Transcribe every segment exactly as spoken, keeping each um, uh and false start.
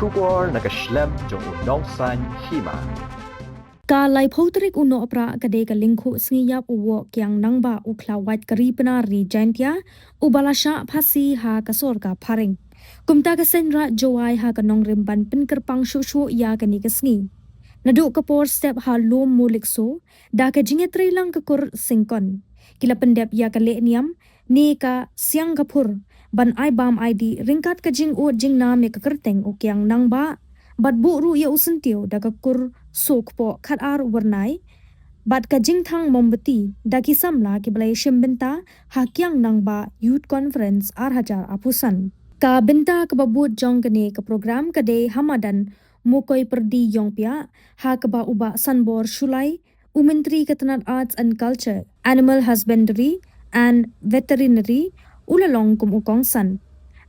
Khubor na ka shlem jong u Nongsaiñ Hima. Ka laiphew tarik u Nohprah ka dei ka lyngkhuh sngi ïap u Woh Kiang Nangbah u khlawait ka Ri Pnar Ri Jaintia, uba la shah phasi ha ka sor ka phareng. Kumta ka Seiñ Raij Jowai ha ka nongrim ban pynkyrpang shuh shuh ïa kane ka sngi. Naduh ka por step ha lum Mulikso, da ka jingïatreilang ka kur Syngkon, ki la pyndep ïa ka lehniam ne ka siang ka phur ban ai bam ai dih ryngkat ka jingud jingnam ïa ka kyrteng u Kiang Nangbah, bad buh ruh ïa u syntiew da ka kur Sokpoh Khatar Wyrnai, bad ka jingthang mombati da ki samla kiba la ïashim bynta ha Kiang Nangbah Youth Conference ar hajar arphew san. Ka bynta kaba bud jong kane ka program ka dei ha madan Mukoi Pyrdi Iongpiah, ha kaba u Bah Sanbor Shullai, u Myntri ka tnat Arts and Culture, Animal Husbandry and Veterinary, u la long kum u kongsan.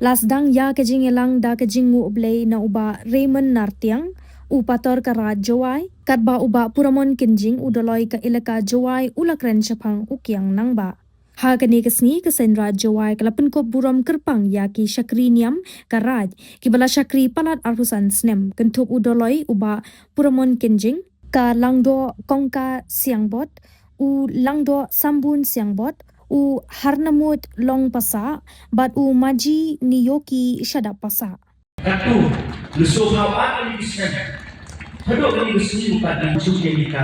La sdang ïa ka jingïalang da ka jingnguh blei na u Bah Raymond Nartiang, u Pator ka Raij Jowai, katba u Bah Puramon Kynjing, u Dolloi ka Elaka Jowai, u la kren shaphang u Kiang Nangbah. Ha kane ka sngi ka Seiñ Raij Jowai ka la pynkup burom kyrpang ïa ki shakri niam ka Raij kiba la shakri palat arphew san snem, kynthup u Dolloi u Bah Puramon Kynjing, ka Langdoh Kongka Siangbot, u Langdoh Sambun Siangbot, u Harnamut Long Passah, bad u Maji Niyoki Shadap Passah. Katto, ngi sngewbha ba ngi sngewbha. Haduh kane ka sngi u kat ngi suk ïa ngi ka,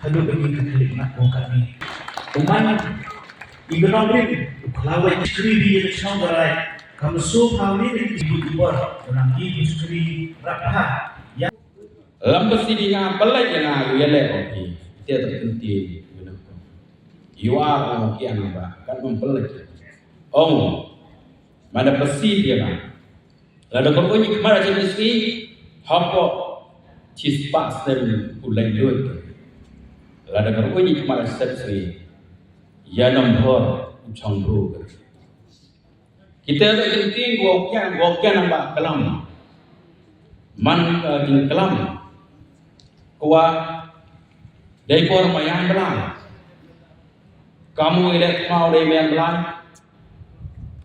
haduh kane ka khlieh mat u kat ngi. Uman, i ka nongrim, u khlawait skri bi ïa ka shnong ka rai, kam sngewbha ïa ngi ki bud i bor, u nang ki bud skri rap ha. Ïa. Lem ba sidi nga, balai ïa nga, ïa leh ong ki. Te ta kynti, ïa na ko. Ïa wa ong ki ang ba, kan ong balai. Ong, mana ba sidi nga. Lada ka ruh ngi khmat ha Chinese ngi, hapoh chispah snem u laitluid. Lada ka ruh ngi khmat ha Chinese ngi, ïa nambor u chong bru. Kita da jingtieng wa kian, wa kian nang ba kalam. Man, eh, jingkalam. Kwa dei bor mayan Blai. Kamu ilek mau dei mayan Blai.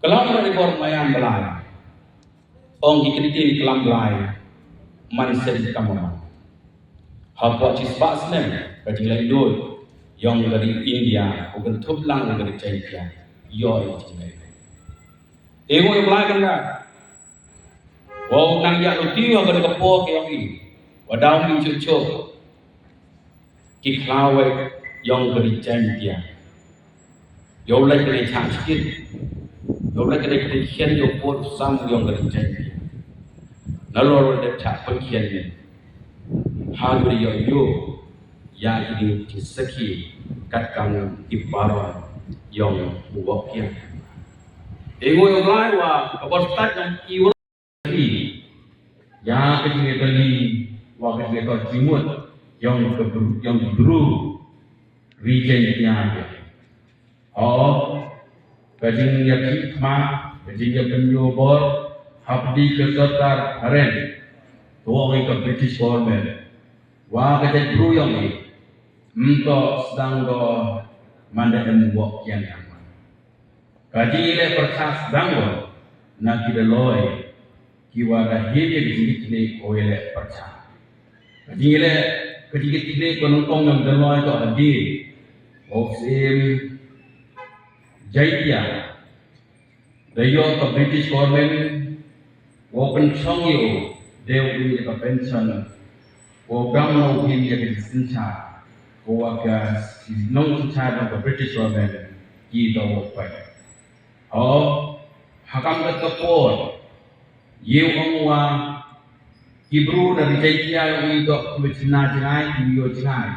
Kalam dei bor mayan Blai. Ong ki ktien klam Blai man sien kam man. Hapoh chispah snem ka jinglaitluid yong ka ri India u kynthup lang ka ri China ïoh ïa ka jinglaitluid. Te ngoi Blai kan ka. Wow nang ïa luti wa ka por ka yong i. Wa daw mi chup chup. Ki khlawait yong ka ri Jaintia. Yow lait ka dei chang skit. Yow lait ka dei ka dei khian yow por sam yong ka ri Jaintia. Nalor dep chak pynkian ni. Ha duri yow yow. Ïa ini ki sakhi kat kam ki baron yong u wok kian. Ingoi yow lai wa ka bor stat yong i Ïa ka jingïatylli wa ka jingïatylli jingmut yong ka bru, yong ka bru ri Jaintia. O ka jingïakhih khmat, ka jingïapynïoh bor hapdeng ka sorkar phareng ka wong ka British government. Wa ka jaitbru yong i ym to sdang do manda em wok kian. Ka jingïaleh pyrchah sdang wa na ki Dolloi ki wa da him ïa ka jingkitkhlieh ko ïaleh pyrchah. Ka jingïaleh, ka jingkitkhlieh ko nyngkong yong Dolloi to hadien wa u Syiem Jaintia da ïoh ka British government Wow pynshong ïa u dei u ïa ka pension. Wow dang na u him ïa ka jingsynshar. Ko wa ka nongsynshar na ka British government ki da wow peit. Ho ha kam ka por ïa u ong wa ki bru na ri Jaintia ïa u ïa u dok ki wa jingna jingai ki ïa u jingai.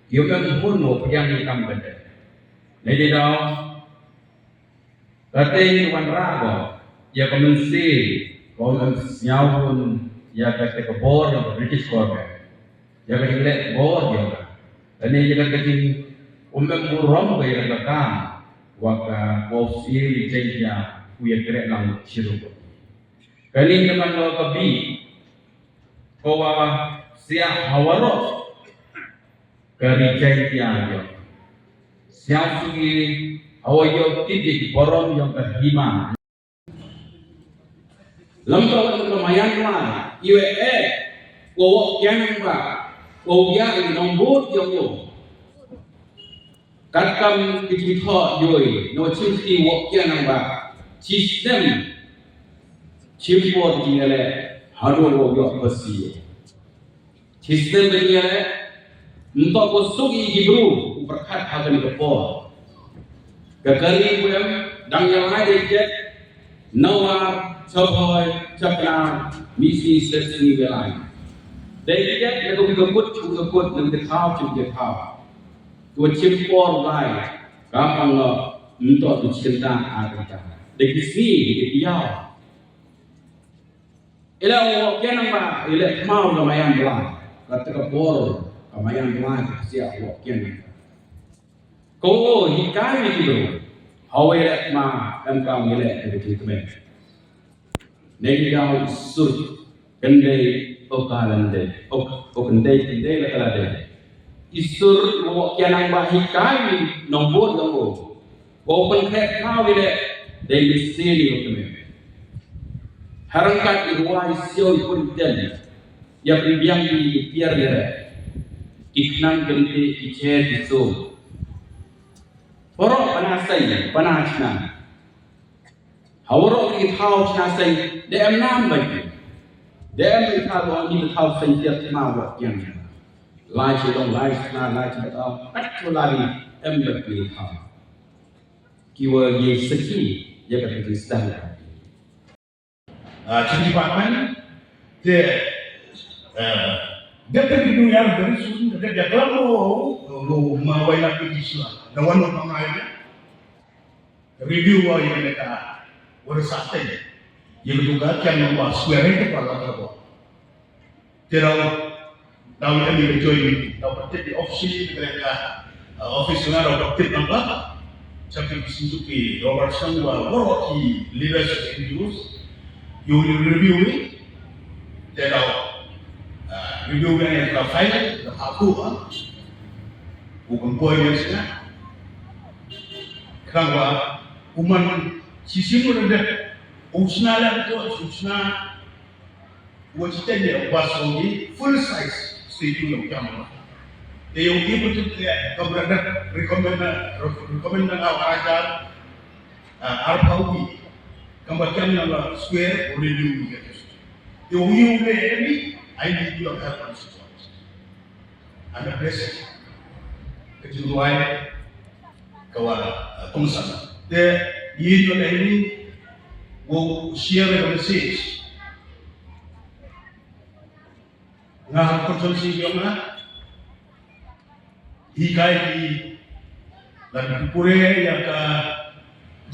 Ïa u mem hun wow pdiang ïa kam ka dei. Nei dei daw. Kata ngi wanrah ko ïa ka mynsiem ko ym sñiaw hun ïa kata ka bor ïa ka British government ïa ka jingleh bor ïa ka. Kane ïa ka jing ym burom ko ïa ka kam wa ka ko siem i chen ïa u ïa kreh lang chiru ko. Kane ïa man lo ka bi ko wa sia hawaroh. Ka ri Jaintia ïa. Siang sugi hawa ïa kit ïa ki borom ïa ka hima. Lem ka wat ka mayan la iwe e ko wok kian ba ko ya i nong bud yo ko. Kat kam ki jingthoh yoi no chim ki wok kian ba chi snem chim por jingale hadu wo yok basi. Chi snem ba ngi ïaleh, nto ko suk i ki bru u pyrkhat ha kane ka por. Ka kari u em dang ïalai dei jet, nawar, chawhoi, chapnar, misi, sep sngi ïalai. Dei jet na ka wi ka kut, chu ka kut, na ka thaw, chu ka thaw. Ko chim por lai, ka pang lo, nto tu chinta a ka ta. Dei ki sngi, dei ki yaw. Ila o kian nang ba ila kmau ka mayan bla ka te ka por ka mayan bla ka sia o kian nang. Ko o hi kai ni ki do. Hawe ila ma em ka mi le ke ki kmen. Ne ki ga o sur kende o ka lande o o kende kende la ka lande. Isur mo kian nang ba hi kai ni nong bot nong o. Ko pynkhek kau ïaleh dei bisi ni ko kmen. Harangkat i ruwa i siaw i pun den. Ïa pynbiang i pier ïaleh. I khnang kynti i cher i sum. Porok pana sai pana chna. Hawarok i thaw chna sai de em nam bai. De em i thaw ni thaw sai tiar chna wa kian. Lai chi dong lai chna lai chi thaw. Kat chu lai em bai i thaw. Ki wa ye seki ya ka ti sdang. Ah, chi department te eh dep te du yar very soon, dep ya klam ro ro ma wai na ki sla. Da wan ma ngai ne. Review wa ye ne ka wa sa te. Ye du ka kyan wa square te pa la ka bo. Te raw daw em ni join ni daw patit di office ni ka ka office na raw patit nang ba. Chapter Suzuki Robert Sangwa waro ki leaders of N G Os. You will review it. Te daw review ni ka file the haku ah. U kan koi ni sina. Kang wa uman sisi mu de usna la to usna. Wa chi teng ïa u bas song i full size statue yong Kamala. Te yong i betul te ka brother recommend na recommend na nga wa ajar arpau wi kamba kiam na la square o le liu wi. Te yong i u le ni ai ni yu ka kan support. And a blessing. Ka jingduwai ka wa kongsan. Te yin yo le ni wo share the message. Nga ha constituency yong nga hikai ki la pure ïa ka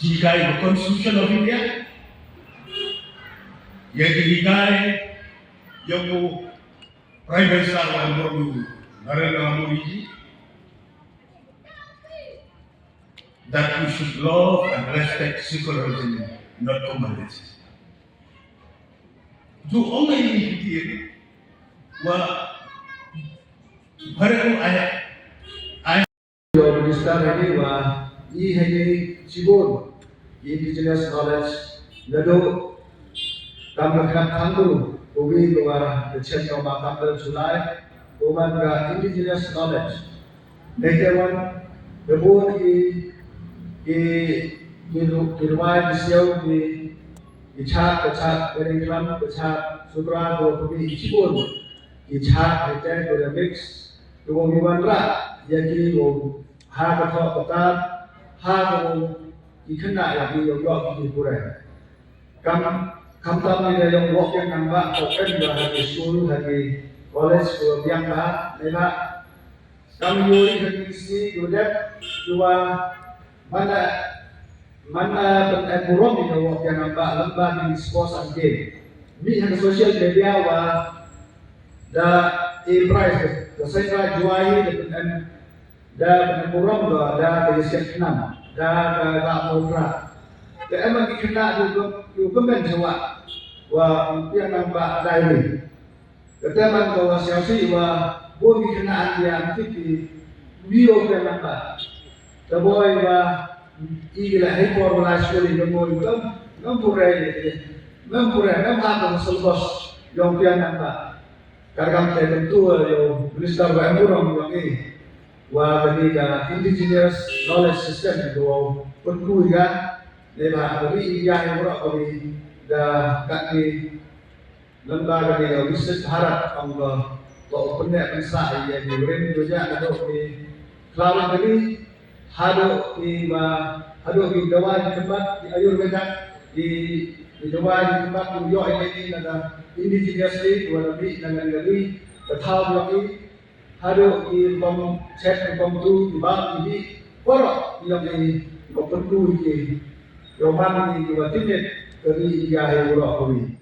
hikai ka Constitution of India. Ïa ki hikai ïa ko Prime Minister wa Modi, Narendra Modi ji, that we should love and respect secularism, not communalism. Du ong ai ni ki wa bare ko ai ai. Minister hani wa i hani chibun indigenous knowledge nado kam kam thangu uwi wa the chen no ma kam July. Uman ga indigenous knowledge. Neke wan debun i i i ru- i ruai i siau i i chat ka chat beri klam ka chat subra ko pumi i chibun i chat i ten ko mix ko mi wan ra ya ki ko ha ka thok ka tar ha ko i kena ya ki yo yo ki pure. Kam kam tam ni da yong wok yang nang ba ko ken ba ha ki school ha ki college ko biang ba ne ba. Kam yuri ha ki si ko dep ko wa mana mana ben burom ni da wok yang nang ba lem ba ki sports and game. Mi ha ki social media wa da e prize da sai ba juai da ben da ka burom da da ka yasiat khnam da ka ba mokra. Ka em ki khnam du ka du ka men chawa wa piang nang ba dai ni. Ka teman ka wa siasi wa bun ki khnam dia mesti ki bio piang nang ba. Ka boi wa i la hai por wa la suli ka boi ka ngam purai. Mem pure mem ha ka syllabus yong pian nang ka. Ka kam te tentu yo minister wa em burong yong i wa kani ka indigenous knowledge system ko pynku ya ne ba ka ri India hi wara ka ri da ka ni lamba kani ka Viksit Bharat ong ka to pynne pynsa ya ni rin ko ja ka do ni klawan kani Haduh ki ma haduh ki dawai ki tempat ki ayurveda ki ki dawai ki tempat ki yo ini na indigenous ni wala bi na na ni ka thaw yo ki haduh ki pom chet ki pom tu ki ba ki bi koro yo ki ko pentu ki yo man ki ki wa tinit ka ri ya he ro ko ni.